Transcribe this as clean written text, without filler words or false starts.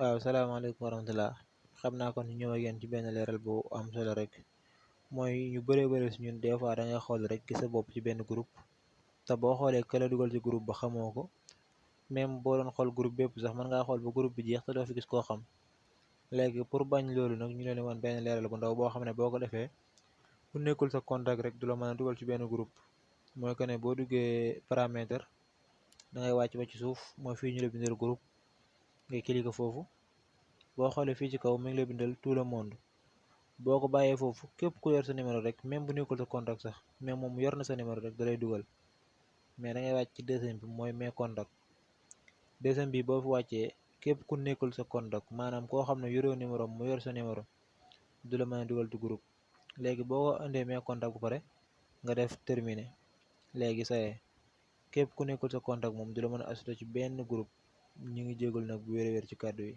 waaw salaamaaleykum wa rahmatulah xam naa kon ñu ñëw ak yéen ci benn leeral bu am solo rek mooy ñu bëree bëri si ñun des fois da ngay xool rek gis sa bopp ci benn groupe te boo xoolee ka la dugal ci groupe ba xamoo ko même boo doon xool groupe bépp sax mën ngaa xool ba groupe bi jeex te doo fi gis koo xam léegi pour bañ loolu nag ñu leen woon benn leeral bu ndaw boo xam ne boo ko defee ku nekkul sa contact rek du la mën a dugal ci benn groupe mooy que ne boo duggee paramètre da ngay wàcc ba ci suuf mooy fii ñu la bindal groupe ngay cliquer foofu. boo xoolee fii ci kaw mi ngi lay bindal tout le monde boo ko bàyyee foofu képp ku yor sa numéro rek même bu nekkul sa contact sax mais moom yor na sa numéro rek da lay dugal mais da ngay wàcc ci deuxième bi mooy mes contacts deuxième bi boo fi wàccee képp ku nekkul sa contact maanaam koo xam ne yoroo numéro mu yor sa numéro du la mën a dugal ci groupe léegi boo ko indee mes contacts bu pare nga def terminé léegi saye képp ku nekkul sa contact moom du la mën a ajouté ci benn groupe ñu ngi jégalu nag bu wér-wér ci kàddu yi.